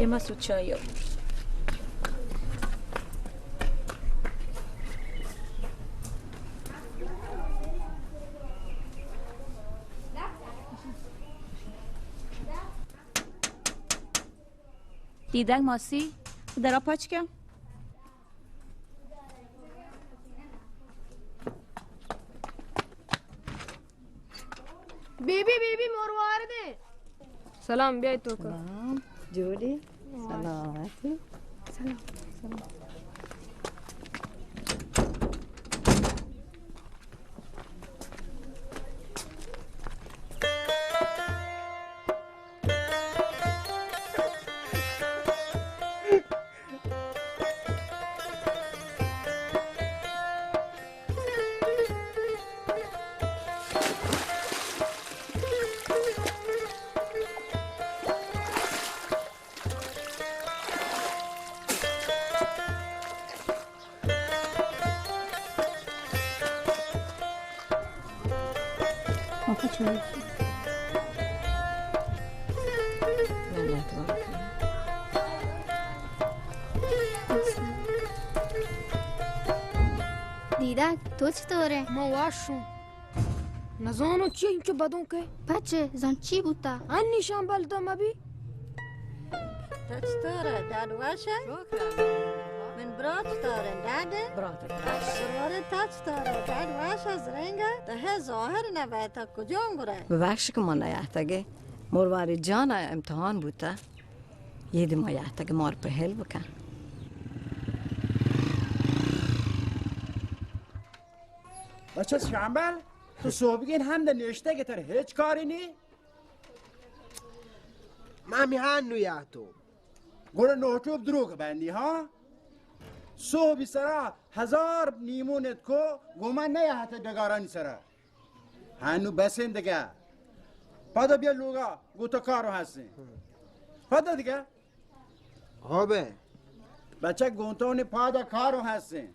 اے ما سوچایو۔ دیدگ ماسی، درا پچ کن۔ بی بی، بی بی، مروارد ایں۔ سلام، بیایت توکا۔ سلام، جوڑ ئے؟ سلامت ئے؟ سلام، سلام۔ دیدگ، تو چطور ئے؟ من وش اوں۔ نزانوں چی انچو بدوں کئے۔ پچے، زان چی بوتا؟ انی شمبل تو مبی۔ تو چطور ئے؟ ڈاڈ وش ئے؟ شکر۔ من برات چطور ئے؟ ڈاڈ ئے؟ برات وش۔ سرور، تو چطور ئے؟ ڈاڈ وش ئے؟ زرنگ ئے؟ تو ہے ظاہر نہ بئے، تو کجام گرے؟ ببخش کہ من نیاتگے۔ مرواری جان ءَ امتحان بوتا۔ یہ دے ما یاتگ مار پہل بکن۔ بچہ شمبل، تو صوبگین ہند نشتگ ئے، تر ہچ کاری نی؟ ما میہان نو یاتو۔ گڑا نوٹوب دروگ بندی، ہاں؟ صوبی سرا ہزار نیمون ات کو، گوما نیاہت ڈگارانی سرا۔ ہنو بس انت دگہ۔ پدا بیا لوگا، گوں تو کارو ہستیں۔ پدا دگہ۔ ہو بے۔ بچک، گوں تو نی پادا کارو ہستیں۔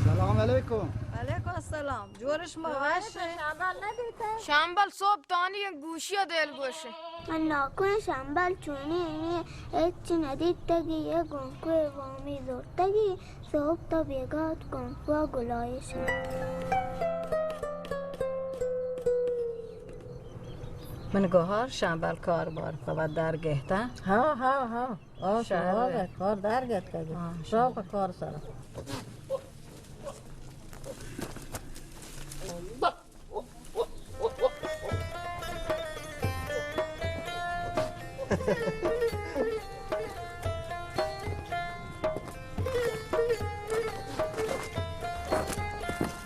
سلام علیکم۔ وعلیکم السلام۔ جوڑ ئے، شما وش ئے؟ شمبل نہ دیتا؟ شمبل صبح تانی گوشی ءَ دل گوش ئے۔ من ناکوئیں شمبل چونی ئے، ہچ نہ دیتگی، یہ گونکوئے وامی زورتگی، صبح تا بیگات گونکوا گلائش۔ من گوہار شمبل کار بار پہ وت در گہتا۔ ہاں، ہاں، ہاں۔ آ، شہر شما ءَ۔ کار در گہتگ۔ ہاں، شما۔ شوق کار سر۔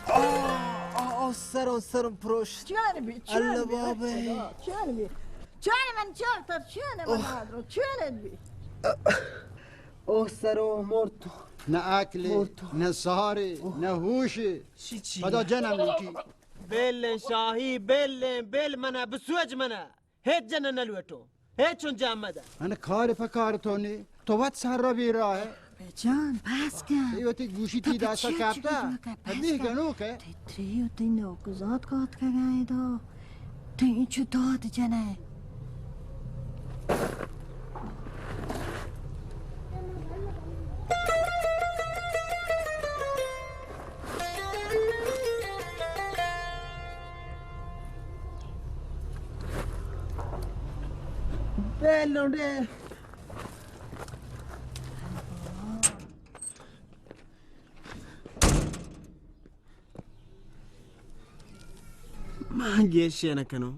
آ، آ، آ، سرم، سرم پروشت۔ چیان بی، چیان اللہ بی، بابے۔ چیان بی۔ چیان من چیان تر، چیان من آدرو، چیان بی۔ اوہ، سرو مرتو۔ نہ عقلے، مرتو۔ نہ سارے، اوہ۔ نہ ہوشے۔ چی، چی؟ پدا جنم لوٹی۔ بلیں شاہی، بلیں، بل منا، بسوج منا۔ ہچ جن نہ لوٹو۔ ہچ چون جام مدہ۔ انا کار پہ کار تو نے۔ تو وت سر را بی راہ ہے۔ بے جان، بس کن۔ ای وتی گوشی تو تی داستا چی کپتا۔ چی بجا کپتا؟ ابھی گنوک ہے۔ تئی تری و تئی نوکزاد کات کگا ہے دو۔ تئی چو داد جنہ۔ لونڈے۔ من گیشے نہ کنوں۔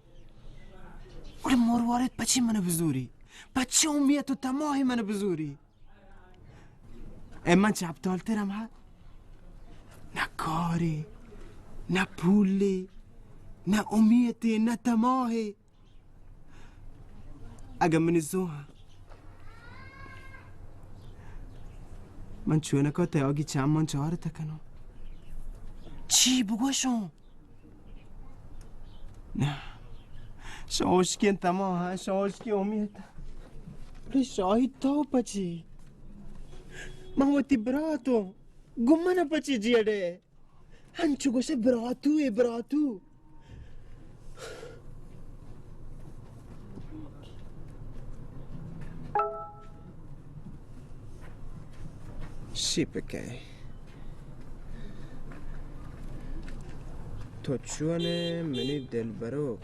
گڑا مروارید پچی من بزوری؟ پچی امیت و تماہی من بزوری؟ اے من چہ ابدالتر ہم ہست؟ نہ کارے، نہ پولے، نہ امیتے، نہ تماہے۔ اگہ منی زو ہاں، من چونکا تیاگی چمان چارت کنوں۔ چی بگوشوں؟ نہ، شوشکیں تما ہاں، شوشکیں امیت۔ بلے شاہی تو پچی؟ من وتی براتوں، گوں من پچی جیڑے؟ انچو گوشے براتو اے، براتو۔ شی پکے۔ تو چون ئے منی دلبرو؟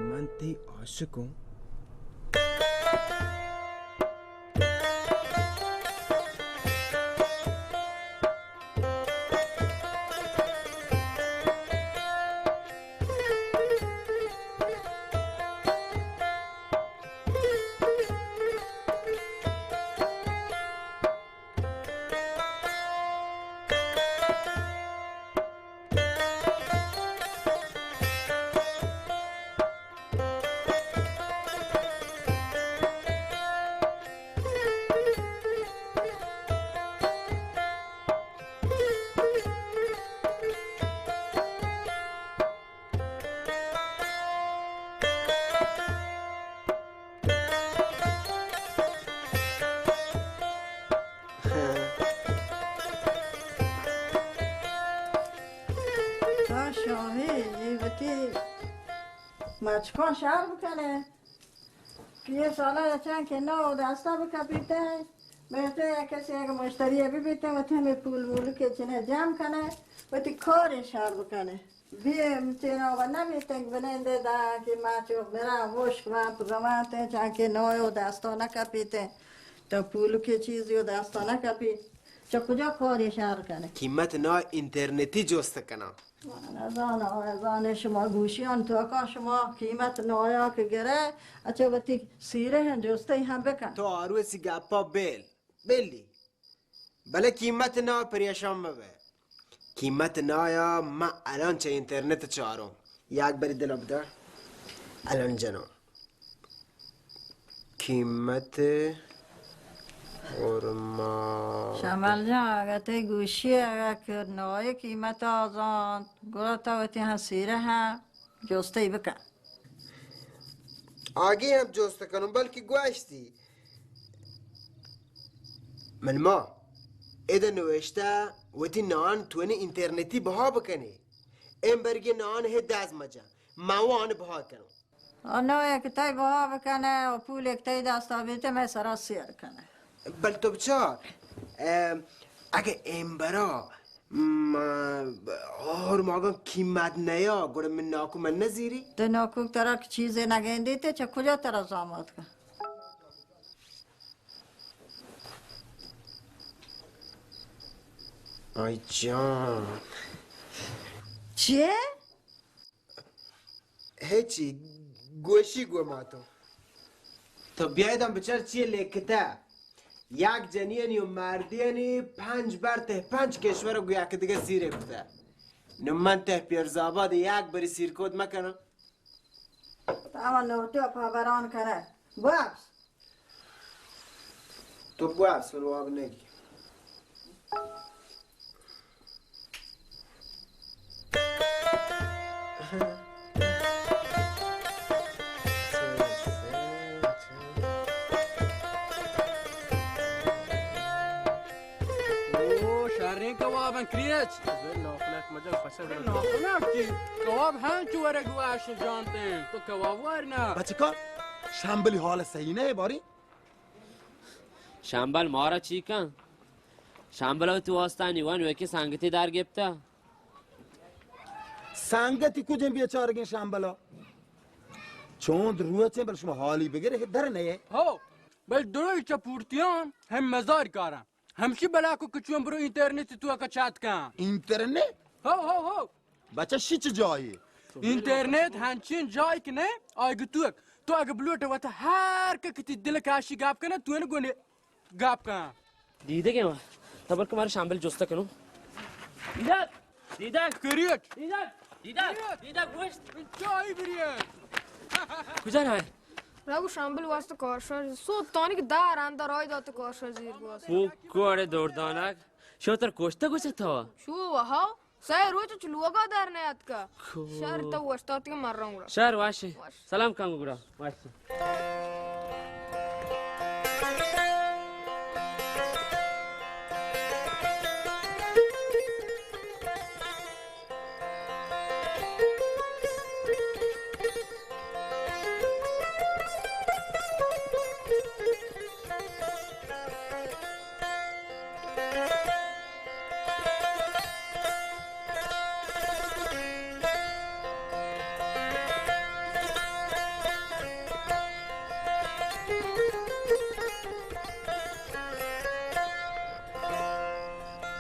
من تئی عاشق اوں۔ تو شاہی، اے وتی مچکاں شر بکنے۔ پیے سالا چنکے نو دستا بکپیتے۔ بہتر یک کسی اگہ مشتری بی بیتے، وتی ہمیں پول مول کے چنے جمع کنے، وتی کار شر بکنے۔ بی تینا و نبیتنگ بنندے دا کہ ما چو برا وشک وانت گوانتے، چانکہ نویو دستا نہ کپیتے، تو پولکے چیزیو دستا نہ کپی، چہ کجا کاری شر کنے؟ قیمت نا انترنتی جست کناں۔ نزاناں، نزاناں شما گوشیان توکا شما قیمت نایا کہ گرے، اچھا وتی سیرہ ہم جستے ہم بکن۔ تو آروسی گپا بیل۔ بلی۔ بلے قیمت نا پریشان مبے۔ قیمت نایا من الان چہ انترنت چاروں۔ یک بری دل بدار۔ الان جنوں۔ قیمت ہورما۔ شمبل جان، اگہ تئی گوشی اگہ کہ نائی قیمت آزانت، گڑا تو وتی ہم سیرہ ہم جستے بکن۔ آگے ہم جست کنوں، بلکہ گوشتی۔ من ما ادا نوشتہ وتی نان تونے انترنتی بہا بکنے۔ ایم برگی نان ہے دز مجا۔ من وان بہا کنوں۔ آ نوے کہ تئی بہا بکنے و پولے کہ تئی دستا بیتے، مئے سرا سیر کنے۔ بل تو بچار، ام، اگہ امبرا، م، ہورماگاں قیمت نیا، گڑا من ناکو من نزیری؟ تو ناکو ترا چیزے نگندیتے، چہ کجا ترا زامات کن؟ آئی جان۔ چیے؟ ہچی، گوشی گو ماتو۔ تو بیایداں بچار چیے لکھتہ۔ یک جنینی و مردینی پنج بر تہ پنج کشور گو یک دگہ سیرے کتہ۔ نو من تہ پیرزآباد یک بری سیرکوت مکناں۔ تو ہما نوٹو پہ بران کنئے۔ بوپس۔ تو بوپس، من واب نگی۔ او، شریں کباباں کریچ۔ ناخنک مجن پچ ناخنک چی؟ کباب ہم چو ورگ وش جانتے، تو کباب وار نہ۔ بچکا، شمبلی حال صحیح نہ باری؟ شمبل مارا چی کن؟ شمبل ءَ وتی واستا نی وان وکی سنگتی در گپتا. سنگتی کجیں بیچارگیں شمبل ءَ؟ چوند روچیں، بل شما حالی بگرے، در نئے. ہو، بل دروی چہ پورتیان ہم مزار کاراں. ہمشی بلا کو کہ چون برو انٹرنیٹ تو کا چات کن. انٹرنیٹ؟ ہو، ہو، ہو. بچہ شی چہ جاہے؟ انٹرنیٹ ہنچین جاہے کہ نہ، آئی گتوک. تو اگہ بلوٹ وت ہر کہ کتی دل کاشی گپ کنے، تو نے گونے گپ کن. دیدگے ما. تبر کہ مارا شمبل جستا کنو. دیدگ، دیدگ. کریٹ. دیدگ، دیدگ، دیدگ گوشت. چاہی بریت. کجا رہے؟ رگو شمبل واسطہ کارشار سو تانی کہ دار اندر آئی دات کارشار زیر گوست. او کوڑے دوردانک. شو تر کوشتا گوشت تو؟ شو وہا. سئے روچ چہ لوگا در نیاتکا. کو؟ شر تو وشتاتگے مرن گڑا. شر واشے. وش. سلام کن گڑا. واشے.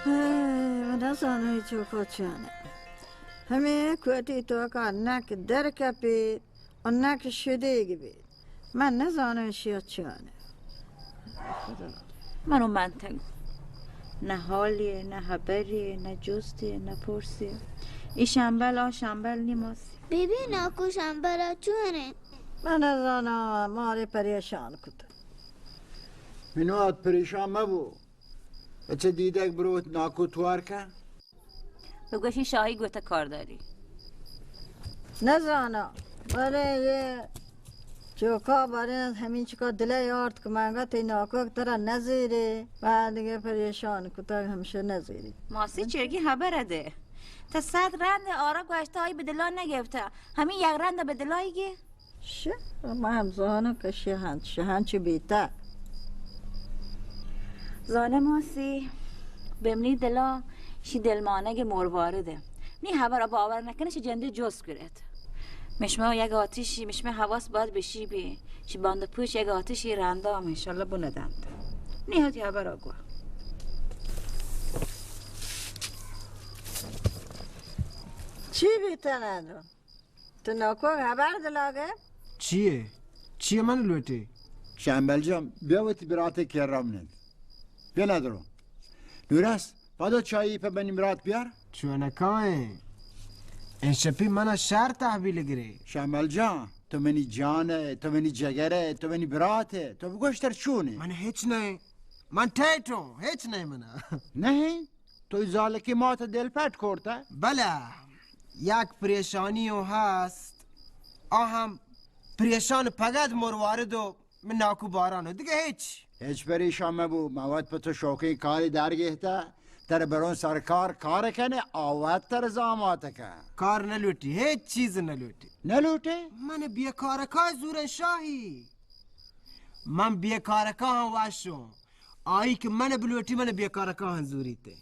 ہئے، من نزاناں اے چوکا چون انت. ہمے کوٹی توکا نہ کہ در کپیت و نہ کہ شدیگ بیت. من نزاناں اشیا چون انت. من و منتگ. نہ حالی، نہ حبری، نہ جستی، نہ پرسی. ای شمبل، آ شمبل نی ماسی. بی بی، ناکو شمبل ءَ چون انت؟ من نزاناں، مارے پریشان کت. منو ات پریشان مبو. اچھا دیدگ برو ناکو توار کن. بگوشی شاہی گوتہ کار داری. نزاناں، بلے اے چوکا باریں ہمینچکا دلے آرت کہ من گا تئی ناکوک ترا نزیری، بعد دگہ پریشان کتگ ہمشہ نزیری. ماسی چرگی حبر دے. تا صد رند آرا گوشتا آئی بدلا نگپتا. ہمین یک رند بدلائی گی. شہ، من ہم زاناں کہ شہ ہنچ، شہ ہنچ بیتہ. زاناں ماسی، بہ منی دلا شی دلمانگ مروارد انت. نی حبر باور نکنہ، شی جندی جست کرت. مشما یک آتشی، مشما حواس باید بشی بی. شی باند پوش یک آتشی رندا انشاءاللہ بندنت. نی ہتی حبر گوا. چی بیتہ ندرو؟ تو ناکو ہبر دلاگے؟ چیے؟ چیے من لوٹی؟ شمبل جان، بیا وتی برات کرا بنند. بیا ندرو. نورس، پدا چایی پہ منی برات بیار. چونکائیں؟ این شپی منا شر تحویل گرے. شمبل جان، تو منی جان ئے، تو منی جگر ئے، تو منی برات ئے، تو بگوش تر چون ئے؟ من ہچ نہ، من ٹیٹوں، ہچ نہ منا. نہیں؟ تو ای زالکی مات دل پٹ کرتہ؟ بلہ، یک پریشانی و ہست، آ ہم پریشان پگد مروارد و من ناکو باران و دگہ ہچ. ہچ پریشان مبو، من وت پہ تو شوقیں کاری در گہتہ، تر برون سرکار کار کنے، آ وت تر زامات کن. کار نہ لوٹی، ہچ چیز نہ لوٹی. نہ لوٹے؟ من بیکارکا زورن شاہی. من بیکارکا ہم وشوں. آئی کہ من بلوٹی، من بیکارکا ہم زوریتے.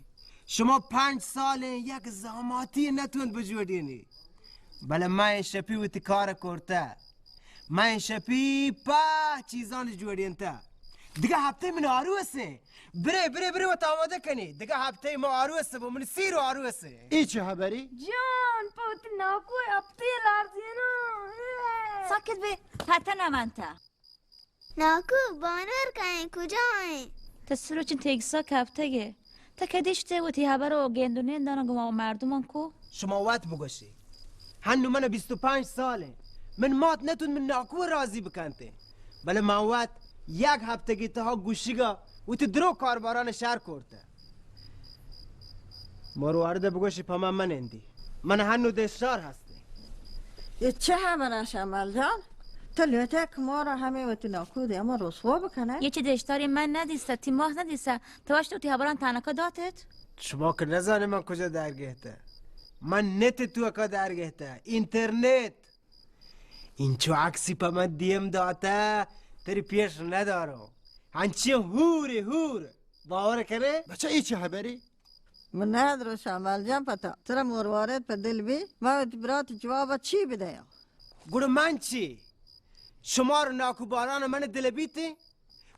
شما پنچ سالیں یک زاماتی نتونت بجوڑینی. بلے من شپی وتی کار کرتہ. من شپی پہ چیزان جوڑینتہ. دگہ ہفتے من آروسیں. برے، برے، برے، وت آمادہ کنی. دگہ ہفتے ما آروس بو، من سیر آروسیں. ای چہ حبری؟ جان، پہ وتی ناکو ہفتے لارزینا. ساکت بے، پتہ نہ منتہ. ناکو، بانور کئے، کجا ایں؟ تہ سروچیں تیگسا کپتگے. تہ کدی شتے وتی ہبر و گند و نندانا گما مردمان کو؟ شما وت بگوشی. ہنو من بیست و پنچ سال ایں. من مات نتون من ناکو راضی بکنتے. بلے من وت یک ہفتگی تہا گوشگا وتی درو کارباران شر کرتے. مروارد بگوشی پہ من منندی. من ہنو دشتار ہستیں. اے چہ ہبرا شمبل جان؟ تو لوٹے کہ مارا ہمے وتی ناکو دیما رسوا بکنے؟ اے چہ دشتاری من ندیستہ، تی ماہ ندیستہ، تو اشت وتی ہبران تنکا داتت؟ شما کہ نزانے من کجا در گہتہ. من نت توکا در گہتہ، انٹرنیٹ. انچو عکسی پہ من دیم داتہ، تری پیش ندارو. انچیں ہورے ہور. باور کنے؟ بچہ، اے چی خبرے؟ من ندرو شمبل جان پتا۔ ترا مروارید پہ دل بی، ما وتی برات جواب چی بدیاں؟ گڑا من چی؟ شمار ناکو باران من دل بیتے؟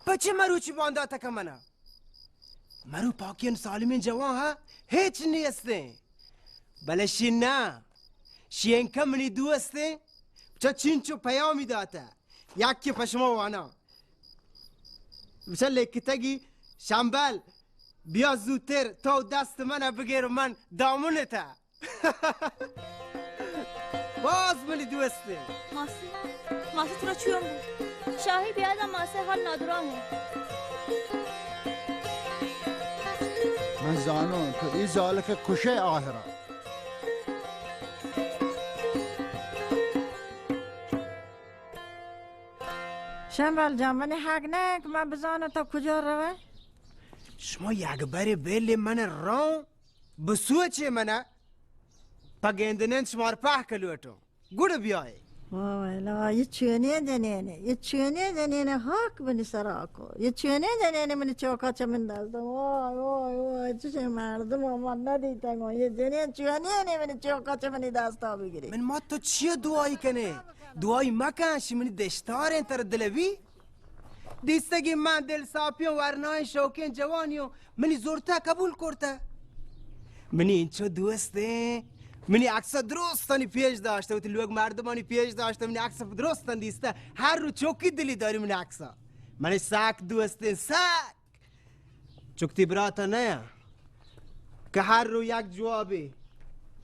پچے مروچی باندات کہ منا؟ مرو پاکین سالمین جوان ہا ہیچ نیستیں۔ بلے شی نہ، شی انکہ منی دوستیں۔ چہ چینچو پیامی داتہ۔ یکے پہ شما واناں۔ بچہ لکتگی، شمبل، بیا زوتر، تو دست من بگیر و من دامن تا۔ باز منی دوستے۔ ماسی، ماسی ترا چون بو؟ شاہی بیادا ماسی حال نادراہ ہے۔ من زانوں تو ای زالک کشے آہرا۔ شمبل جان، منی حق نہ کہ من بزاناں تو کجا روئے؟ شما یک برے بیلے من رون، بسوچے منا، پہ گندنین شمار پہک لوٹوں۔ گڑ بیائے۔ واہ واہ، لا، یہ چونیں جنینے، یہ چونیں جنینے حق منی سرا کو۔ یہ چونیں جنینے منی چوکا چہ من دست۔ واہ، واہ، واہ، چشیں مردم من ندیتگوں۔ یہ جنین چونیں نے منی چوکا چہ منی دستا بگری۔ من ما تو چیا دعائی کنے؟ دعائی مکن، شی منی دشتاریں تر دل بی۔ دیستگی من دل ساپیں ورنائیں شوقیں جوانیوں منی زرتا قبول کرتا۔ منی انچو دوستیں، منی عکس درستانی پیش داشتہ، وتی لوگ مردمانی پیش داشتہ، منی عکس درستان دیستہ۔ ہر رو چوکی دلی داری منی عکسا۔ منی ساک دوستیں، ساک۔ چکتی براتا نیا کہ ہر رو یک جوابے،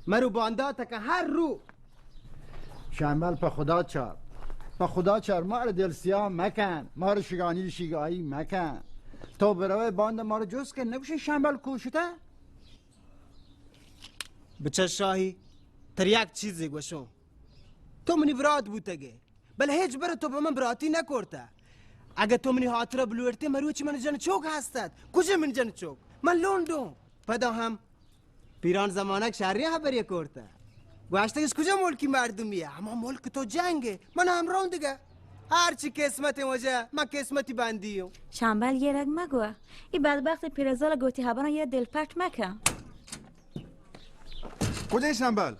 مرو بانداتا کہ ہر رو۔ شمبل، پہ خدا چار، پہ خدا چار، مار دل سیاہ مکن، مار شگانی شگائی مکن۔ تو بروے باندا مار جست کن، نگوشی شمبل کوشتا۔ بچہ شاہی، تر یک چیزے گوشوں، تو منی برات بوتگے۔ بلے ہچبر تو پہ من براتی نہ کرتہ۔ اگہ تو منی ہاترا بلوڑتے، مروچی من جن چوک ہستت۔ کجے من جن چوک؟ من لونڈوں۔ پدا ہم پیران زمانگ شریں ہبرے کرتہ۔ گوشتگش کجا ملکی مردمی ہے؟ ہما ملک تو جنگ ہے۔ من ہم رون دگہ۔ ہر چی قسمت وجہ، من قسمتی بندی ہوں۔ شمبل، یہ رگ مگو۔ ای بدبخت پیرزال گوتی ہبران یہ دل پٹ مکن۔ کجا شمبل؟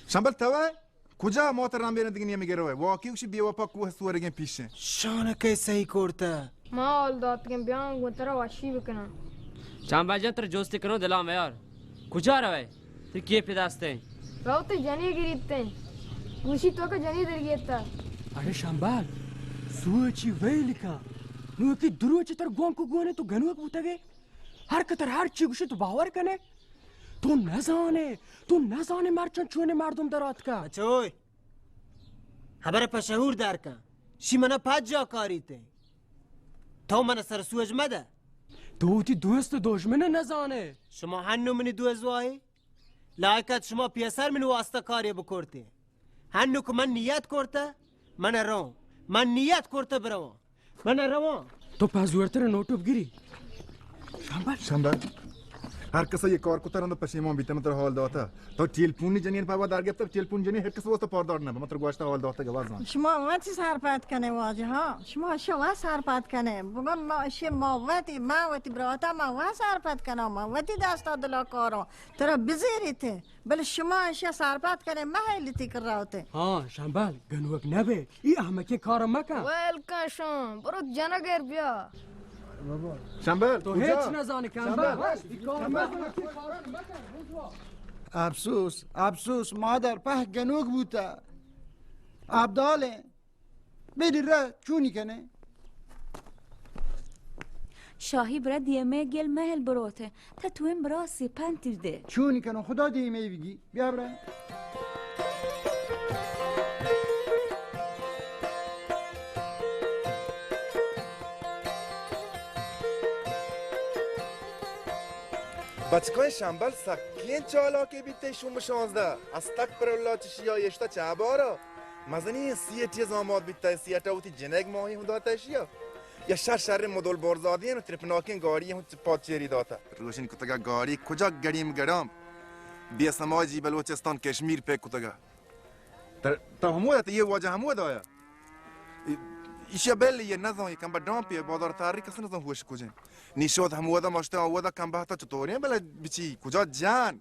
شمبل توئے؟ کجا موتر رام بیرن دگہ نیمگے روئے؟ واقعی گوشی بے وفا کوہ سورگیں پیشیں۔ شان کئے صحیح کرتہ؟ ما حال داتگیں، بیاں گوں ترا وشی بکناں۔ شمبل جان، ترا جستی کنوں دلا میار۔ کجا روئے؟ تئی کیپ دستیں؟ روت جنی گریتیں۔ گوشی تو کہ جنی در گیتا۔ ارے شمبل، سوچی ویل کن۔ نوکی دروچ تر گوانکو گونے تو گنوک بوتگے۔ ہر کتر ہر چی گوشی تو باور کنے۔ تو نزانے، تو نزانے مرچاں چونے مردم در آتکا۔ اچھوئے، ہبر پہ شعور در کن۔ شی منا پجا کاریتے۔ تو منا سر سوج مدہ۔ تو وتی دوست و دژمن نزانے۔ شما ہنو منی دوست واہے؟ لائقت شما پیسر منی واسطہ کارے بکرتے۔ ہنو کہ من نیت کرتہ، من رواں۔ من نیت کرتہ برواں۔ من رواں۔ تو پہ زورتر نوٹو بگری۔ شمبل۔ شمبل۔ ہر کسا یہ کار کتا رند پشیمان بیتا، من ترا حال داتا۔ تو ٹیلفونی جنین پہ ودا گپتا، ٹیلفون جنین ہر کس واسطہ پاردار نہ، من ترا گوشتا حال داتا گوازان۔ شما وتی سرپد کنے واجہ ہا، شما شوا سرپد کنے۔ بگن ما شی ما وتی، ما وتی براتا ما وا سرپد کناں، ما وتی دستا دلا کاراں۔ ترا بزیریتے۔ بلے شما اشیا سرپد کنے، مہ لتی کر راوتے۔ ہاں، شمبل، گنوک نبے، ای احمقیں کار مکن۔ ویل کن شان، برو جنگر بیا۔ شمبل، تو کجا؟ ہچ نزانی کمبل۔ شمبل۔ ای کار مکن۔ افسوس، افسوس، مادر پہ گنوک بوتا۔ ابدالیں۔ بری را چونی کنے؟ شاہی برا دیمے گل مہل بروتے، تا تو این برا سی پنتی دے۔ چونی کنو، خدا دیمے بگی۔ بیا برا۔ بچکائیں، شمبل سکیں چالاکے بیتے، شوم شانزدہ۔ استغفر اللہ، چشیا اشتا چہ بارا۔ مزنیں سیٹے زامات بیتہ، سیٹا وتی جنگ ماہی ہوں داتہ اشیا۔ یا شر شریں مدل برزادیں و ترپناکیں گاڑی ہوں پاد چیری داتہ۔ روشن کتگا گاڑی کجا گڑیم گڑام۔ بے سماجی بلوچستان کشمیر پہ کتگا۔ تر-، تو ہمودا، تو یہ واجہ ہمودا آیا۔ ای-، ایشی بل یہ نزان، یہ کمبہ ڈان پی بازار تاری کس نزان ہوش کجن۔ نی شوت ہمودا مشتے آودا کمبہ تا چطوریں بلے بچی کجا جان؟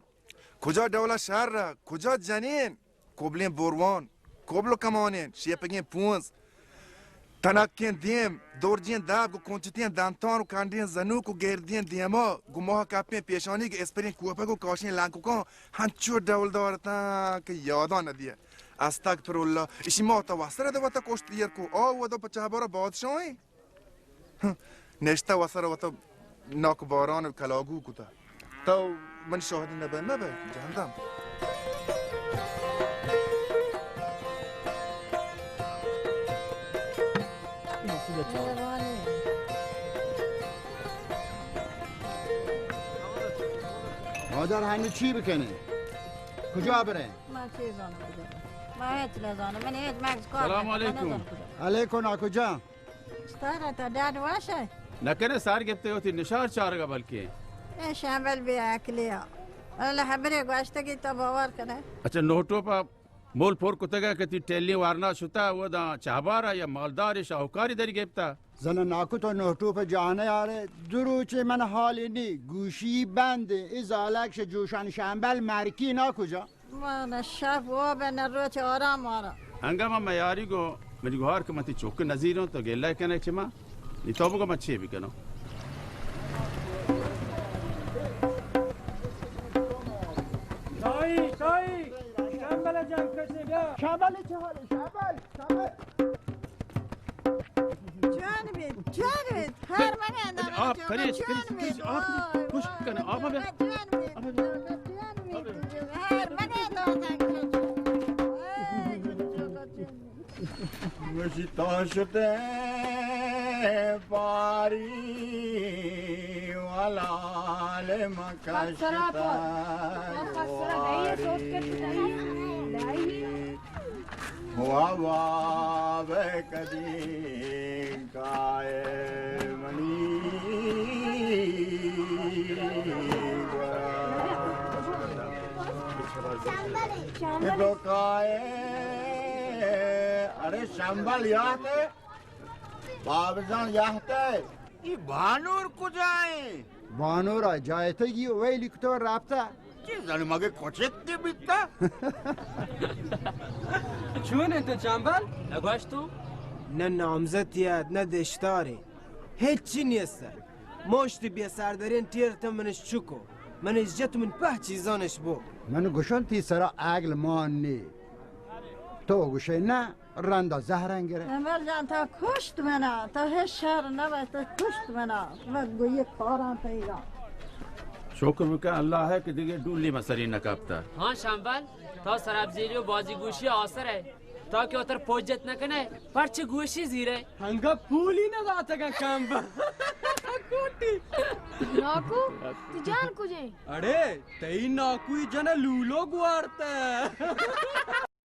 کجا ڈولا شہر را؟ کجا جنین؟ کوبلیں بوروان، کوبل و کمانین، شیپگیں پونز، تنکیں دیم، دورجیں داب گو کنچتیں دنتان و کنڈیں زنوک و گردیں دیما گو ماہ کپیں پیشانی گو اسپریں کوپگ و کاشیں لنککان ہنچو ڈولدار اتاں کہ یادان ندیہ۔ استغفر اللہ، اشی ما تا وسر دو تا کشت ایر کو، آ و دو پچہ بارا بادشاہیں۔ نشتہ وسر وتا ناک باران و کلاگو کتا۔ تو من شاہد نبے مبے جہندم۔ مادر ہنی چی بکنیں؟ کجا بریں؟ من چی زانم کجا بریں؟ من ہچ نزانم۔ من ہچ مگز کار سلام نکنم، من علیکم۔ نزانم کجا بریں۔ علیکم ناکو جان۔ چطور ئے تو؟ ڈاڈ وش ئے؟ نکنہ سر گپتہ وتی نشار چارگا بلکیں۔ اے شمبل بے عقلیا۔ اللہ ہبرے گوشتگی تو باور کنہ۔ اچھا نوٹو پا مول پر کتگا کہ تی ٹیلی ورنا شتا و دا چہبارا یا مالدار شاہوکاری دری گپتا۔ زن ناکو تو نوٹو پا جانے آرے دو روچے من حالی نی گوشی بند ای زالک ش جوشان شمبل مرکی ناکو جا۔ من شپ واب نہ روچ آرام آرام۔ انگا من میاری گو منی گوہار کہ من تی چوک نزیروں تو گلہ کنے چہ من۔ نی تو بگو من چے بکنوں؟ شاہی، شاہی، شمبل جان کسے بیا۔ شمبل چہ حال، شمبل، شمبل۔ جوان بیت، جوان بیت۔ ہر مگہ دارا آپ جوان کریت، جوان کریت، بیت۔ کریت، آپ وائے، پشت وائے، کنے، آپ بیا۔ جوان بیت، آپ بیا۔ جوان بیت۔ ہر مگہ دارا۔ وشی تا شتے پاری والا لے مکشتا۔ خسرا پا-، خسرا دہی سوچ کے دہی، دہی۔ ہوا واب کدی کائے منی گورا۔ تو کائے، اڑے شمبل یاتے، بابزان یاتے۔ ای بانور کجائیں؟ بانورا جایتگی ویلی کتو رابطہ۔ چی زن مگہ کچک کے بیتا؟ چون انت چمبل؟ نگوشتو؟ نہ نامزدیت، نہ دشتارے۔ ہچی نیست۔ مشت بیا سردرین ٹیرت منش چکو۔ منش جت من پہ چیزانش بو۔ من گشن تی سرا عقل مان نی۔ تو گشے نہ؟ رندا زہران گرے۔ امل جان، تو کشت منا، تو ہچ شر نبے، تو کشت منا۔ من گو یہ کاران تئیگا۔ شکر بکن اللہ ہے کہ دیگه ڈولی مسری نکپتا۔ ہاں شمبل، تو سرابزیری و بازی گوشی آسر ہے۔ تا کہ وتر پوجت نکنے، پرچہ گوشی زیرے۔ ہنگا پولی نہ داتگا کم با۔ کوٹی۔ ناکو، تی جان کجے؟ اڑے، تئی ناکوئی جن لولو گوارتا۔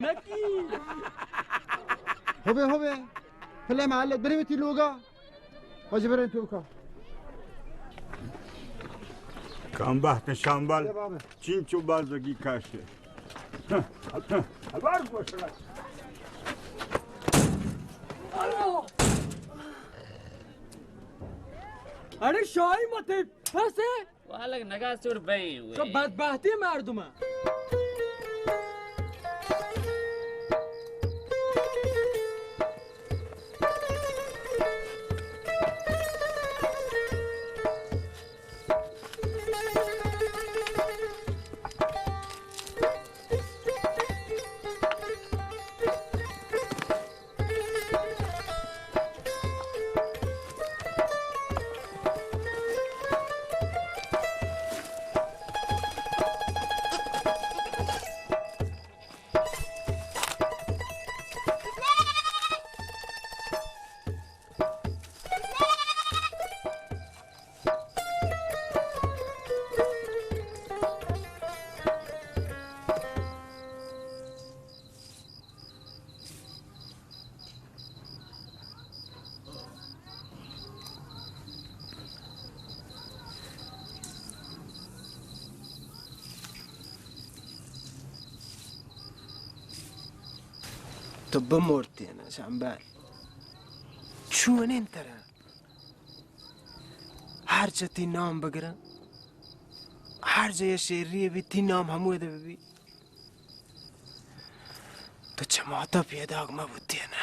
نکی۔ ہوبے، ہوبے۔ پلے محلت برے وتی لوگا۔ واجہ برے توکا۔ کم بخت شمبل۔ چینچو بازگی کاشے۔ ابار گوشڑا۔ اڑے شاہی متے پسے۔ والک نگاہ چور بئیں ہوئے۔ تو بدبختی مردم۔ تو بمرتین شمبل۔ تو نین ترا۔ ہر جا تی نام بگراں، ہر جا یہ شعری بی تی نام ہمود بی۔ تو چہ ماتا پیداگ مہ بوتی نا۔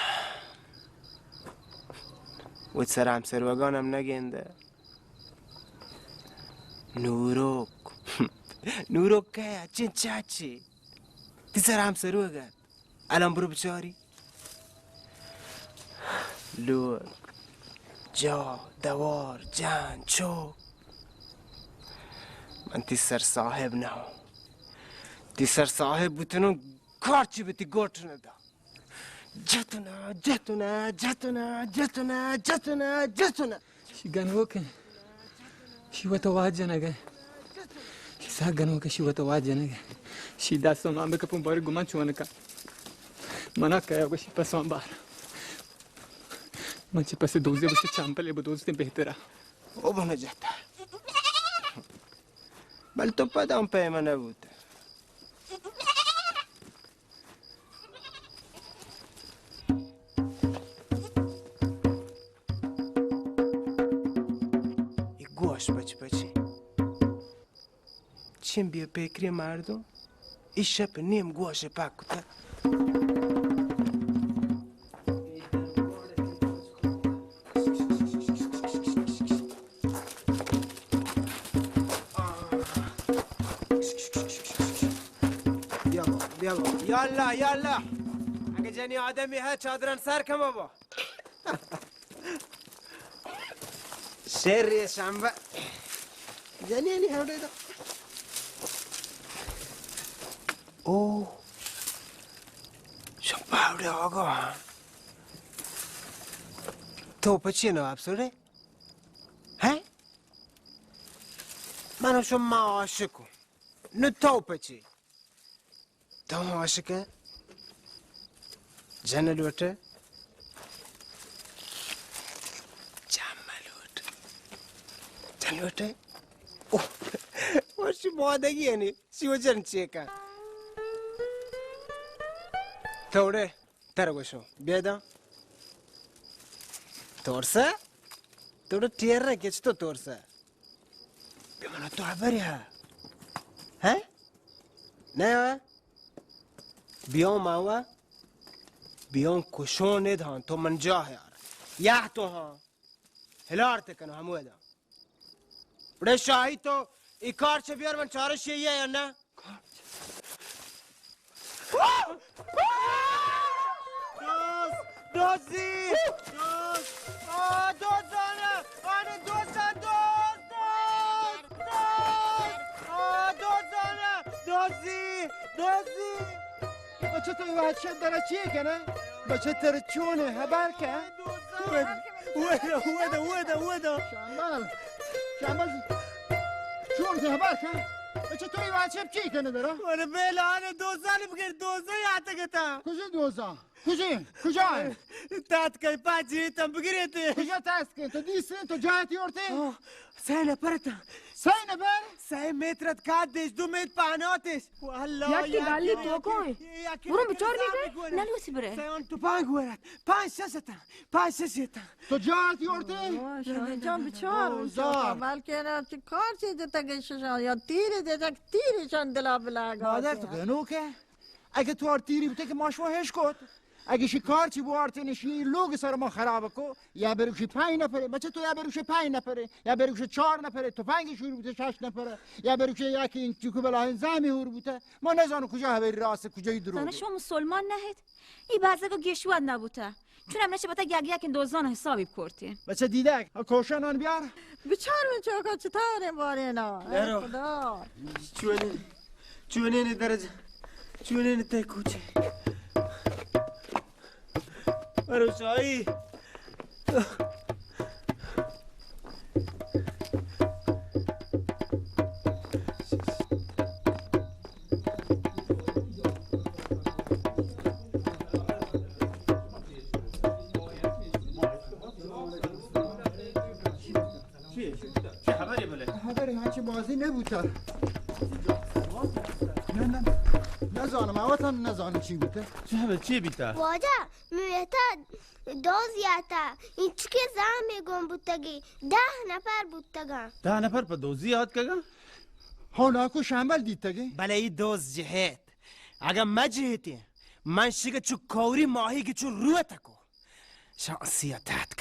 وت سر ہمسروگان ہم نگندہ۔ نوروک۔ نوروک کئے؟ اچین چاچی۔ تی سر ہمسروگ ات۔ الان برو بچاری۔ لوگ، جا، دوار، جان، چوک۔ من تی سر صاحب نہ ہوں۔ تی سر صاحب بوتنوں کارچی بی تی گوٹ نہ دا۔ جتنا، جتنا، جتنا، جتنا، جتنا، جتنا۔ شی گنوک ایں۔ شی وت ءَ وت جنگ ءَ۔ شی سک گنوک ایں، شی وت ءَ وت جنگ ءَ۔ شی دست ءَ من بکپوں بارے گمان چون کن۔ منا کئے گوشی پسوان بار۔ من چہ پس دوزے بس چمپلے بدوزتیں بہتر ءَ۔ او بنجاتا۔ بل تو پدا ہم پیما نہ بوت۔ اے گوش پچ پچ۔ چین بے پکریں مردم۔ اے شپ نیم گوش پاک کتا۔ بیا بابا، بیا بابا۔ یا اللہ، یا اللہ۔ اگہ جنی آدمی ہے، چادران سر کن بابا۔ شیر شنبہ۔ جنی علی ہمڑے دا۔ او۔ شنبہ ہمڑے آگا۔ تو پچے نواب سوڑے؟ ہیں؟ من شما عاشق ہوں۔ نو تو پچے؟ تو عاشق ہے؟ جن لوٹے؟ جن لوٹ۔ جن لوٹے؟ او، وشی بادگی ہے نی۔ سی و جن چیکا۔ توڑے۔ تر گوشو، بیا داں۔ ترسا؟ تو ٹیر رہ کچ تو ترسا۔ بیا منا تو خبر ہے۔ ہیں؟ نہیں ہوا؟ بیاں ماوا۔ بیاں کشون داں تو من جا یار۔ یا تو ہاں۔ ہلار تے کنو ہمو داں۔ بڑے شاہی تو ای کارچ بیار من چارش یہ یا نہ؟ دوز، دوزی، دوز، آ، دوزانہ، آنے دوزان، دوز، دوز، دوز، آ، دوزانہ، دوزی، دوزی۔ بچہ تو واچہ درا چی کنہ؟ بچہ تر چون ہے، خبر کن؟ ودا، ودا، ودا، ودا۔ شامبل، شامبل، چون ہے، خبر کن؟ بچہ تو واچہ چی کنہ درا؟ ورے بیلان دوزان بگر دوزہ یاتگتا۔ کجا دوزہ؟ کجا؟ کجا ہے؟ تات کئی پاچی تم بگریتے۔ کجا تاس کے؟ تو دیستے، تو جاتی اورتے؟ سئے نفر اتاں۔ سئے نفر؟ سئے متر ات کادش، دو متر پاناتش۔ واللہ یکی گالی تو کوئی؟ برو بچار بیگے، نلوسی برے۔ سئے آن تپانگ ورات، پانچ شش اتاں، پانچ شش اتاں۔ تو جاتی اورتے؟ شاہی جان بچار، بلکہ نا چی کار چی جتا گششان، یا تیر جتا، تیر شان دلا بلاگا۔ مادر تو گنوکے؟ اگہ تو آر تیری بوتے کہ ما شما ہش کت۔ اگہ شی کار چی بوارتین، شی لوگ سر ما خراب کو، یا بروشی پنج نفرے، بچہ تو یا بروشی پنج نفرے، یا بروشی چار نفرے، تفنگی شور بوتے شش نفرے، یا بروشی یا کہ انچو کہ بلا انزامی ہور بوتے، ما نزانو کجا ہبری راست، کجا دروگ۔ زانہ شما مسلمان نہ ایت؟ ای بازگو گیشواد نہ بوتے۔ چون ہمے چہ پتا یک یک دوزان حسابی بکرتین۔ بچہ دیدگ، ء کوشانان بیار۔ بچار من چوکا چطوریں بارینا۔ اے خدا۔ چونین، چونین درج، چونین تے کوچے۔ ارو شاہی۔ چی؟ چی خبرے بلے؟ خبرے، ہنچی بازی نبوتا۔ نه، نه، نه. نزانم، ما وتم نزانم چی بوته. چه به چی بیتا؟ واجه، میته دوز یاتا. این چکه زامه گم بوتگی. ده نفر بوتگان. ده نفر په دوزی آتکگان؟ هو ناکو شامبل دیتگی. بله ای دوز جهت. اگه مجهتی، من شگه چو کوری ماهی که چو روتکو. شانسی ءَ تتک.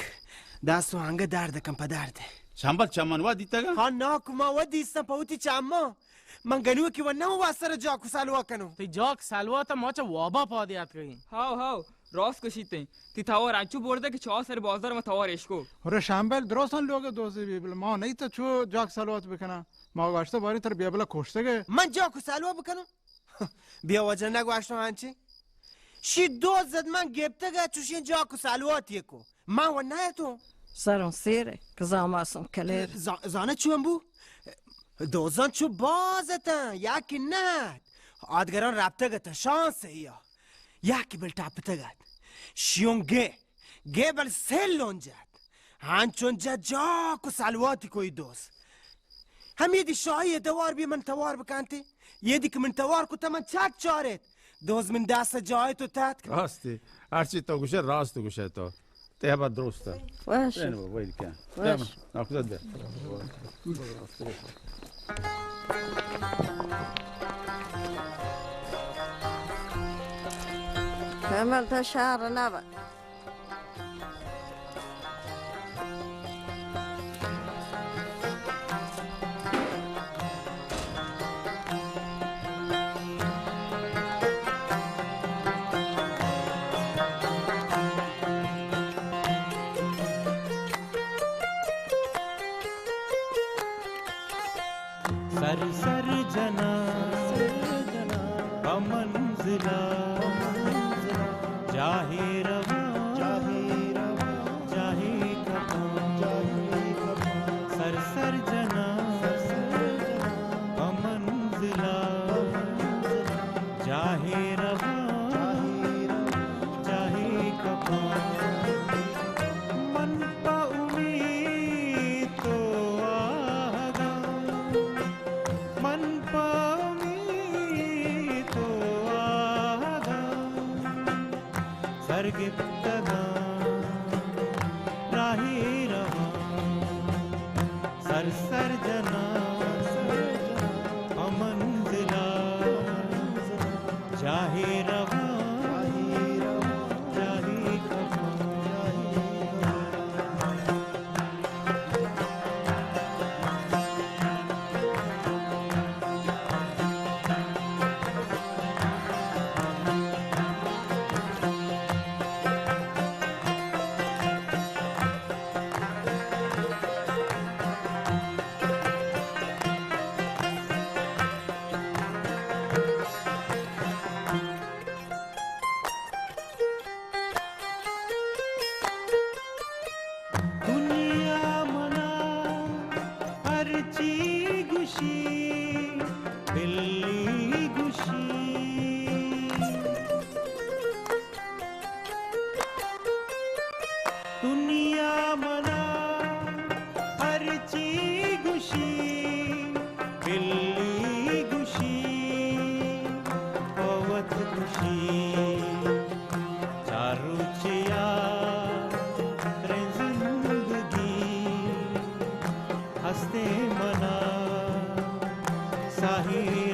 دست و انگت درد کن پہ درد. چمبل چمن وا دیتگا؟ ها ناکو، ما وا دیستن پہ وتی چماں. من گنوکی وا نہ وا سر جاک و سلوا کنو. تئی جاک سلوا تا ما چہ وابا پادے اتکگیں. هاو، هاو، راست گوشیت ایں. تئی توار انچو برده که چه سر بازار ما توار اشکو. هره شمبل درستان لوگ دوزی بی بل ما نیت چو جاک سلوات بکنن. ما گوشته باری تر بیا بلا کشتگه. من جاک و سلوا بکنم؟ بیا واجه نگوشتم هنچی. شی دوز زد من گپتگ ات چوشیں جاک و سلواتی کو. من و نہ اتوں. سروں سیرے، کزام آسوں کلیر. ز-، زانہ چون بو؟ دوزان چو باز اتن، یکی نہ ات. آدگران رپتگ اتن، شانس ایا. یکی بل ٹپتگ ات. شیون گے. گیبل سیل لونجت. ہنچون جت جاک و سلواتی کوئی دوز. ہمیدی شاہی دوار بی من توار بکنتی. یدی کہ من توار کتا من چک چاریت. دوز من دست جاہی تو تتک. راستی. ہرچی تو گوشے راست گوشے تو. تے ہبر درست. وش. ویل کن. وش. ناکوزت بیا. کمل تا شہر نبا. سر سر جناں پہ منزلا، جاہے رواں جاہے کپاں، سر سر جناں پہ منزلا، جاہے رواں جاہے کپاں. من پہ امیت تو آہگاں، من پہ امیت تو آہگاں، سر گپتگاں راہے رواں، سر سر جناں پہ منزلا، جاہے رواں جاہے کپاں. دنیا منا ہرچی گوشی، بلی گوشی. دنیا منا ہرچی گوشی، بلی گوشی، پہ وت گوشی، چار روچے ءَ تریں زندگی ہستیں منا ساہی